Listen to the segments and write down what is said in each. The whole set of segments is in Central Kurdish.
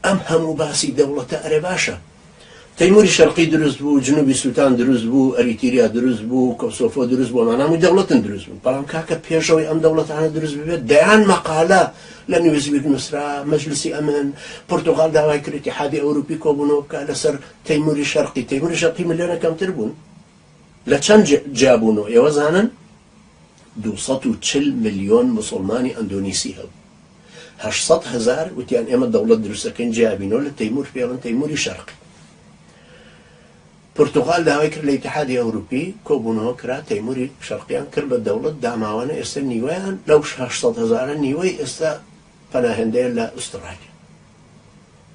ئەم هەموو باسی دەوڵەتە ئەرێ باشە تەیموری شەرقی دروست بوو، جنوبی سوتان دروست بوو، ئەریتیریا دروست بوو، کۆسۆفۆ دروست بوو، ئەمانە هەمووی دەوڵەتن دروست بوون. بەڵام کاکە پێش ئەوەی ئەم دەوڵەتانە دروست ببێت دەیان مەقالە لە نیوزویک نووسرا، مەجلسی ئەمن، پورتوغال داوای کرد ئیتیحادی ئەوروپی کۆبوونەوە بکات لەسەر تەیموری شەرقی. تەیموری شەرقی ملیۆنە کەمتر بوون. لە چەند جیا بوونەوە ئێوە زانن؟ 240 ملیۆن موسڵمانی ئەندۆنیسی هەبوو. 800 هەزار وتیان ئێمە دەوڵەت دروست دەکەین جیابینەوە لە تەیمور پێڵن تەیموری شەرقی. پرتغال داوای کرد لە ئیتحادی ئەوروپی، کۆبوونەوە کرا، تەیموری شەرقیان کرد بە دەوڵەت، داماوانە ئێستا نیوەیان لەو 800 هەزارە نیوەی ئێستا پەناهێندەیە لە ئوسترالیا.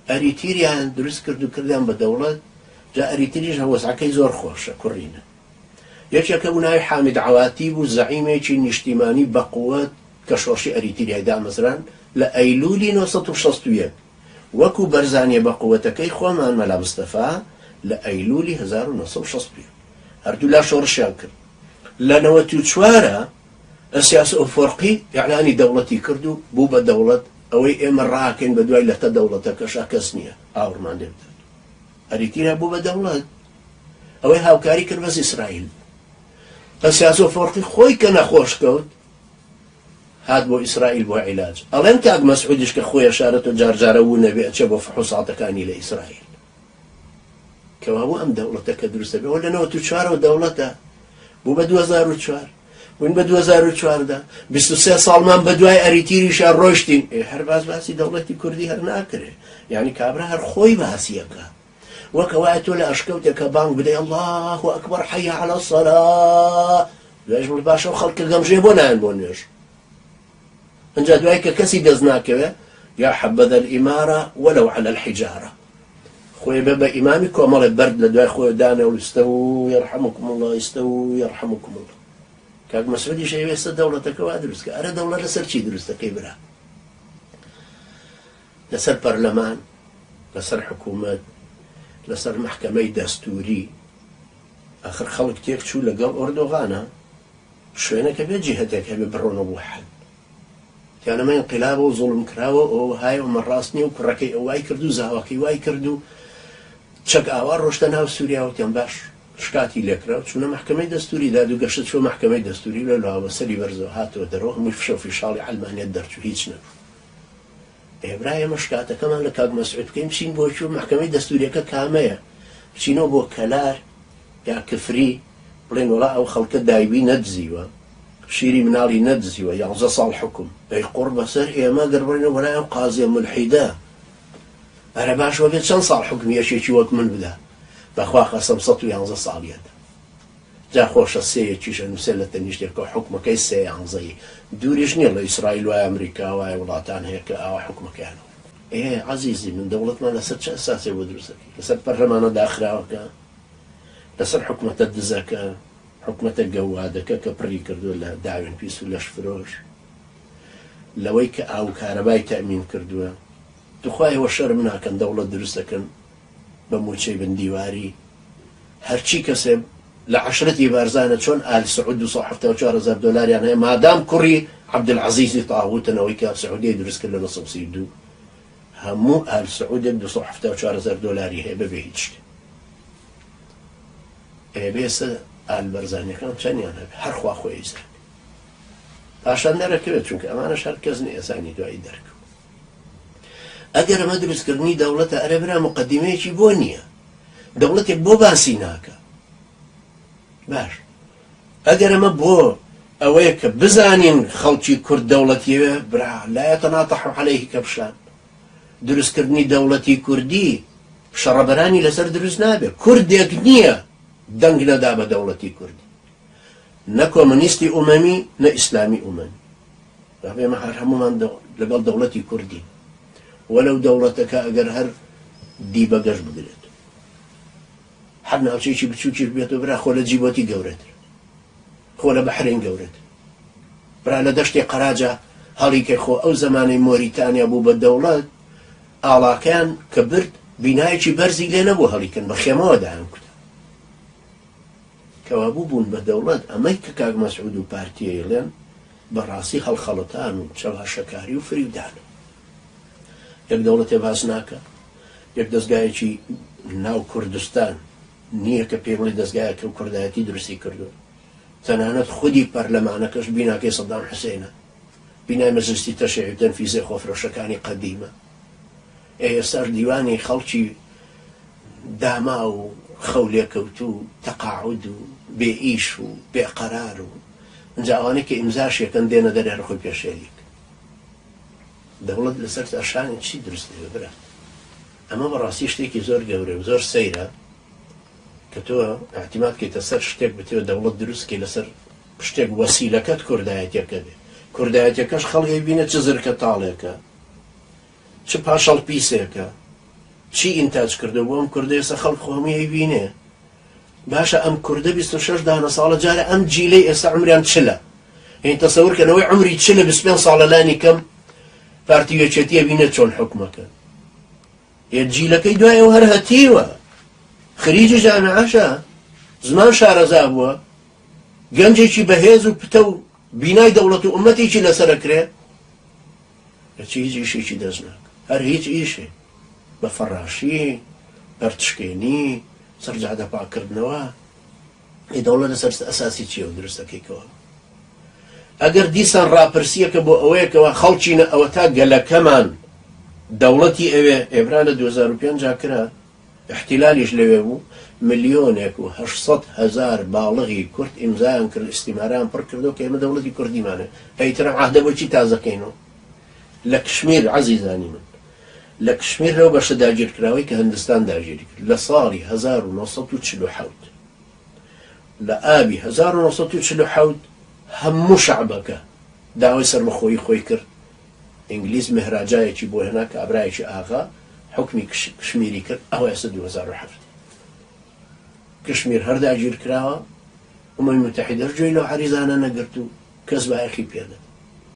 ئەریتیریان دروست کرد و کردیان بە دەوڵەت، جا ئەریتریش وەزعەکەی زۆر خۆشە کوڕینە. یەکێک هەبوو ناوی حامید عەواتی بوو، زەعیمێکی نیشتیمانی بەقوەت کە شۆڕشی ئەریتریای دامەزراند لە ئەیلولی 961، وەکو بەرزانیە بەقوەتەکەی خۆمان مەلا مستەفا لە ئەیلولی 1961 هەردوولا شۆڕشیان کرد. لە 94 ئەسیاس ئۆفۆرقی ئیعلانی دەوڵەتی کرد و بوو بە دەوڵەت، ئەوەی ئێمە ڕاکەین بە دوای لەتە دەوڵەتەکەشا کەس نییە ئاوڕمان لێ بدات. ئەریتریا بوو بە دەوڵەت، ئەوەی هاوکاری کرد بەس ئیسرائیل بوو. ئەسیاس ئۆفۆرقی خۆی کە نەخۆش کەوت هات بۆ ئیسرائیل بۆ عیلاج. ئەڵێن کاک مەسعودیش کە خۆی ئەشارێتەوە جار جارە وون ئەبێ ئەچێ بۆ فحوساتەکانی لە ئیسرائیل. کەوابوو ئەم دەوڵەتە کە دروست دەبێ ئەوە لە 94ەوە دەوڵەتە بوو بە 2004 بووین بە 2014 23 ساڵمان بە دوای ئەریتیریشا ڕۆشتین. ئێ هەر باس باسی دەوڵەتی کوردی هەر ناکرێ، یعنی کابرا هەر خۆی باسیەکە وەک ئەوایە تۆ لە ئەشکەوتێکە بانگ بدەی الله اکبر حی علی الصلاة، دوایش بڵێ باشە و خەڵکە گەمژەیە بۆ نایەن بۆ نوێژ. ئەنجا دوای کە کەسی دەست ناکەوێ یا حەبەذا الإمارە ولو على الحجارە، خۆی بە بە ئیمامی کۆمەڵێ بەرد لە دوای خۆی دانێ و استووا یرحمکم الله استووا یرحمکم الله. کاک مەسعودیش ئەیوێ ئێستا دەوڵەتەکە وا دروست کە. ئەرە دەوڵەت لەسەر چی دروست دەکەی برا؟ لەسەر پەرلەمان، لەسەر حکوومەت، لەسەر مەحکەمەی دەستووری. ئاخر خەڵک تێک چوو لەگەڵ ئۆردۆغانە، شوێنەکە بێ جیهەتێک هەبێ بڕۆنەوە بۆ حەل. تیان ئەمە ئینقیلابە و زوڵم کراوە و ئەوە هایە و ئەمە ڕاست نییە و کوڕەکەی ئەو وای کرد و زاواکەی وای کرد و چەک ئاوا ڕۆشتە ناو سووریا. وتیان باش شکاتی لێکرا و چوونە مەحکەمەی دەستووری. داد و گەشت چووە مەحکەمەی دەستووری، لە لاوە سەری بەرزەوە هاتەوە دەرەوە، هەمووی فشە و فیشاڵی عەلمانیەت دەرچوو، هیچ نەبوو. ئێ برا ئێمە شکاتەکەمان لە کاک مەسعود بکەین بچین بۆ کوێ؟ مەحکەمەی دەستووریەکە کامەیە؟ بچینەوە بۆ کەلار یا کفری بڵێن وەڵا ئەو خەڵکە دایبی نەدزیوە، شیری مناڵی نەدزیوە، یانزە ساڵ حوکم. ئەی قوڕ بەسەر ئێمە گەر بڕۆینەوە بۆ لای ئەو قازیە مولحیدە. ئەرە باش وەبێ چەند ساڵ حوکمی یەکێکی وەک من بدا؟ بەخوا قەسەم 111 ساڵیەتە. جا خۆشە سێیەکیش ئەنوسێ لە تەنیشتێکەوە حوکمەکەی سێیانزەیی. دووریش نیە ڵە ئیسرائیل وایە ئەمریکا وایە وڵاتان هەیە کە ئاوا حوکمەکەیان هەبوو. ئێ عەزیزی من دەوڵەتمان لەسەر چ ئەساسێک بۆ دروست دەکەی؟ لەسەر پەرلەمانە داخراوەکە؟ لەسەر حکومەتە دزەکە؟ حکومەتە گەوادەکە کە پڕی کردووە لە داوێن پیس و لەشفرۆش؟ لەوەی کە ئاو و کارەبای تەئمین کردووە؟ توخوا ئێوە شەرم ناکەن دەوڵەت دروست دەکەن بە مووچەی بن دیواری؟ هەرچی کەسێ لە عەشرەتی بارزانە چۆن ئال سعود 274 هەزار دۆلاریان هەیە مادام کوڕی عەبدولعەزیزی تاغوتن ئەوەی کە سعودیەی دروست کرد لە 932 هەموو ئال سعودێک 274 هەزار دۆلاری هەیە بەبێ هیچ شتێ. ئێ بێسە ئال بەرزانیەکان چەندیان هەبێ هەر خوا خۆی ئەیزانێ. پاشان دەرەکەوێت چونکە ئەمانەش هەر کەس نیە دوایی دەرکەوت. ئەگەر ئەمە دروستکردنی دەوڵەتە ئەرێ برا مقدمەیەکی بۆ نییە دەوڵەتێک بۆ باسی ناکە باش ئەگەر ئەمە بۆ ئەوەیە کە بزانین خەڵکی کورد دەوڵەتیەوێ برا لا يتناطح عليه کەبشان دروستکردنی دەوڵەتی کوردی شەڕەبەرانی لەسەر دروست نابێت کوردێک نییە دەنگ نەدا بە دەوڵەتی کوردی نە کۆمۆنیستی ئومەمی نە ئیسلامی ئومەمی بابە ئێمە هەر هەموومان لەگەڵ دەوڵەتی کوردین وەلەو دەوڵەتەکە ئەگەر هەر دیبەگەش بگرێت هەر ناوچەیەکی بچووکیش بێتەوە برا خۆ لە جیبۆتی گەورەتر خۆ لە بەحرین گەورەتر برا لە دەشتی قەراجە هەڵیکەی خۆ ئەو زەمانەی مۆریتانیا بوو بە دەوڵەت ئاڵاکەیان کە برد بینایەکی بەرزی لێ نەبوو هەڵیکەن بە خێمەوە دایان کوتا کەوابوو بوون بە دەوڵەت، ئەمەی کە کاک مەسعود و پارتی ئەیڵێن بەڕاستی هەڵخەڵەتان و چەواشەکاری و فریودانە. یەک دەوڵەتێ باس ناکا. یەک دەزگایەکی ناو کوردستان نییە کە پێی بڵێ دەزگایەکە و کوردایەتی دروستی کردووە. تەنانەت خودی پەرلەمانەکەش بیناکەی سەدام حوسێنە. بینای مەجلسی تەشریعی و تەنفیزی خۆفرۆشەکانی قەدیمە. ئێ ئێستاش دیوانی خەڵکی داماو و خەو لێکەوتوو و تەقاعود و بێ ئیش و بێ قەرار و ئینجا ئەوانەی کە ئیمزاشی ئەکەن دێنە دەرێ هەر خۆی پێشێلی کە. دەوڵەت لەسەر شانی چی دروست دەبێ برا؟ ئەمە بەڕاستی شتێکی زۆر گەورەیە و زۆر سەیرە کە تۆ ئیعتیماد کەیتە سەر شتێک بتەوێت دەوڵەت دروست کەی لەسەر شتێک وەسیلەکەت کوردایەتیەکە بێ کوردایەتیەکەش خەڵک ئەیبینێ چ زرکە تاڵێکە چ پاشەڵ پیسێکە چی ئینتاج کردو بۆ ئەم کوردە ئێستا خەڵک خۆ هەمووی ئەیبینێ باشە ئەم کوردە 26 دانە ساڵە جارە ئەم جیلەی ئێستا عمریان چلە هین تەسەور کەنەوەی عمری چلە 25 ساڵە لانی کەم پارتی یەکێتی ئەبینێت چۆن حکومەکەن ئێ جیلەکەی دوای ئەو هەر هەتیوە خریجی جامیعەشە زمان شارەزا بووە گەنجێکی بەهێز و پتە و بینای دەوڵەت و ئومەتێکی لەسەرەکرێ کەچی هیچ ئیشێکی دەست ناکە هەر هیچ ئیشێ بە فەڕاشی پەرتشکێنی سەرجادە پاکردنەوە ئەی دەوڵەت لەسەر ئەساسی چیەوە دروست دەکەیتەوە؟ ئەگەر دیسان ڕاپرسیەکە بۆ ئەوەیە کەوا خەڵکینە ئەوەتا گەلەکەمان دەوڵەتی ئەوێ ئێبرا لە 2005 کرا احتلالیش لەوێ بوو ملیۆنێک و 800 هەزار باڵغی کورد ئیمزایان کرد ئیستیمارەیان پڕ کردەوە کە ئێمە دەوڵەتی کوردیمانە ئەیتر ئەم عەهدە بۆچی تازەکەینەوە لە کشمیر عەزیزانی من لە کشمیر لەو بەشە داگیرکراوەی کە هندستان داگیری کرد لە ساڵی 1947 لە ئابی 1947 هەموو شەعبەکە داوای سەربەخۆیی خۆی کرد ئینگلیز مهراجایەکی بۆ هێنا کابرایەکی ئاغا حوکمی کشمیری کرد ئەوە ئێستا 2007 کشمیر هەر داگیر کراوە ئومەمی متحیدەش گوێی لەو عەریزانە نەگرت و کەس بایەخی پێ نەدا.